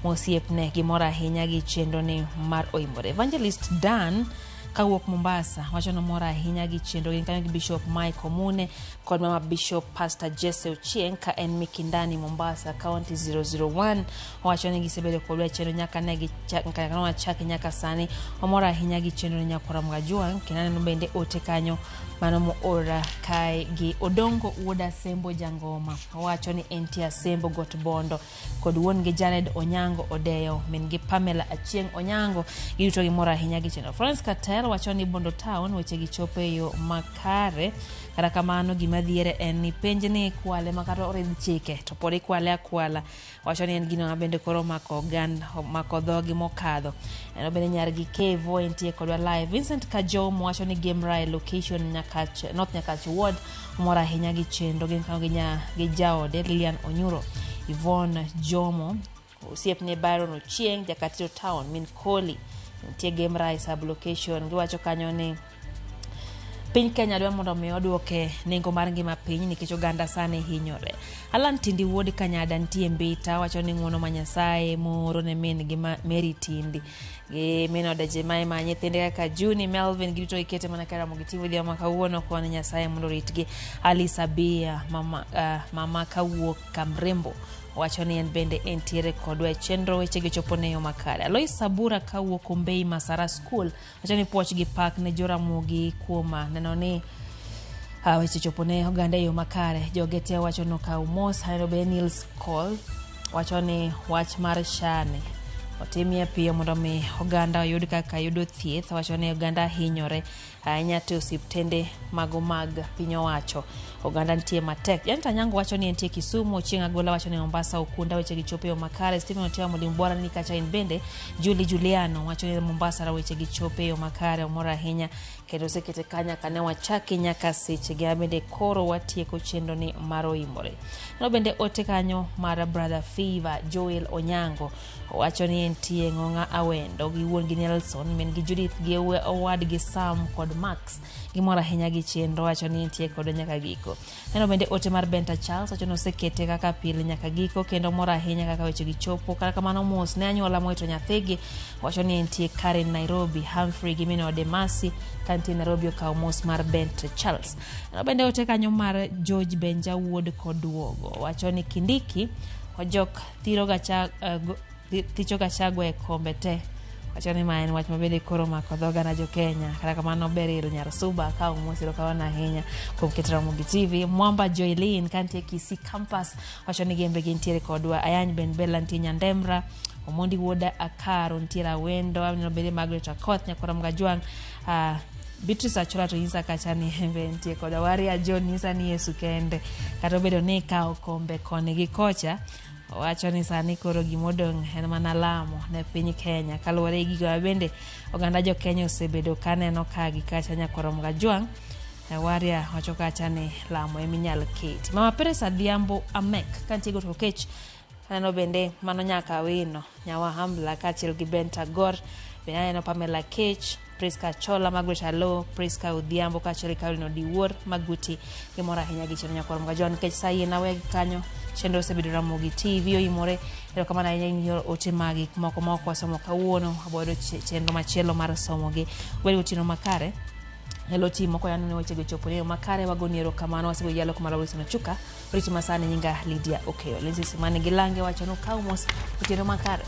mosiepne gimor ahinya gi chenro ni mar oyimore. Evangelist Dan kawuok Mombasa wacho ni omor ahinya gi chenro gin kanyo gi Bishop Mike Omune kod mama Bishop Pastor Jesse Ochieng ka en Mikindani Mombasa County 001. Owacho ni gisebedo kodwa e chenro nyaka ne gichake nyaka sani. Omor ahinya gi chenro ni nyakwara Mgajwang' kendo aneno bende ote kanyo mano moora kae gi Odongo wuod Asembo Jangoma. Owacho ni entie Asembo Got Bondo kod wuon gi Jared Onyango Odeyo, min gi Pamela Achieng' Onyango, giduto gimor ahinya gi chenro. Florence Katel wacho ni Bondo Town weche gi chopo e yo makare, kata kamano gima dhiere en ni penj ni ikwale ma kata oridh chike to pod ikwale akwala. Wacho ni en gino ma bende koro omako oganda, omako dhogi mokadho. En bende nyar gi Kevo entie kodwa live. Vincent Kajomo wacho ni Game Rai location Nyakach, North Nyakach Ward omor ahinya gi chenro gin kanyo gi jaode Lilian Onyuro, Yvonne Jomo, osiepne Byron Ochieng, Jakatiro Town, min Koli nitie Game Rai sub location. Giwacho kanyo ni piny Kenya dwa mondo mi oduoke nengo mar ngima piny nikech oganda sani hinyore. Alan Tindi wuod Kanyada nitie Mbita wacho ni ng'uono ma Nyasaye moro ne min gi Mary Tindi gi min ode Jemima, nyithinde kaka Juni, Melvin giduto gikete mana ka Ramogi TV odhiambo ma kawuono koni Nyasaye mondo oritgi. Alice Abia mama kawuok Kamrembo wacho ni en bende entiere kodwa e chenro weche gi chopo ne yo makare. Alois Sabura kawuok Ombei Masara School wacho ni puoch gi pak ne Joramogi kuom neno ni weche chopo ne oganda e yo makare. Joge te wacho no kaw mos. Aneno be Nils Cole wacho ni wach mar Shane otimie piyo mondo mi oganda oyud kaka yudo thieth. Wacho ni oganda hinyore ahinya to osiptende mago mag piny owacho oganda nitie matek. Janet Anyango wacho ni entie Kisumu, Ochieng' Agola wacho ni Mombasa Ukunda weche gi chopo e yo makare. Stephen Otieno Mwalimu Bora ni kacha in bende. Julie Juliano wacho ni Mombasa weche gi chopo e yo makare, omor ahinya kendo osekete ka nyaka ne wachaki nyaka seche gi bende koro watieko chenro ni mar oimore. No bende ote kanyo mar Brother Fever Joel Onyango owacho ni entie Ng'ong'a Awendo gi wuon gi Nelson, min gi Judith gi owadgi Sam kod Max. Gimor ahinya gi chenro, wacho ni entie kode nyaka giko. Neno bende ote mar Benta Charles wacho ni osekete kaka pile nyaka giko kendo mor ahinya kaka weche gi chopo. Kata kamano mos ne anyuola mowito nyathigi, wacho ni entie Karen Nairobi, Humphrey gi min ode Mercy kantie Nairobi okawo mos mar Benta Charles. Neno bende ote kanyo mar George Benja wuod Koduogo wacho ni Kindiki ojok thiro gacha, thicho Gachagua e kombe te. Wacho ni ma en wach mabende koro omako dhoga na jo Kenya. Kata kamano Beryl Nyar Suba akawo mos, erokamano ahinya kuom keto Ramogi TV. Mwamba Joylin kantie Kisii Campus wacho ni gin be gintiere kodwa. Ayany Ben Bella nitie Nyandemra. Omondi wuoda Akaro nitiere Awendo. Aneno bende Margaret Akoth Nyakwara Mgajwang'. Beatrice Achola to nyisa kacha ni be nitie kodwa. Waria John nyisa ni Yesu kende. Kata obedo ni ikawo kombe koni gi kocha, owacho ni sani koro gimodong' en mana lamo ne piny Kenya kaluwore gi gigo ma bende oganda jo Kenya osebedo kaneno ka gi kacha Nyakwar Mgajwang'. Waria wacho kacha ni lamo eminyal keti. Mama Peres Adhiambo Amek kantie Got Kokech aneno bende mano nyaka wino nyawa Hambla kaachiel gi Benta Gor bende aneno Pamela Kech, Priska Chola, Margaret Alo, Priska Odhiambo kaachiel gi Caroline Odiwuor Maguti. Gimor ahinya gi chenro Nyakwar Mgajwang' nikech sa yie nawegi kanyo chenro osebedo Ramogi TV oimore. Erokamano ahinya ing'iyo ote magi moko ma ok wasomo kawuono, wabiro yudo chenro machielo mar somogi. Ubed gotieno makare. Hello team moko yaneno ni wechego chopo e yo makare, wagoni erokamano. Wasebedo jalo kumara Wilson Ochuka oriti masani, nyinga Lydia Okeyo. Lindsay Simani gi Lange wacho ni ukaw mos, otieno makare.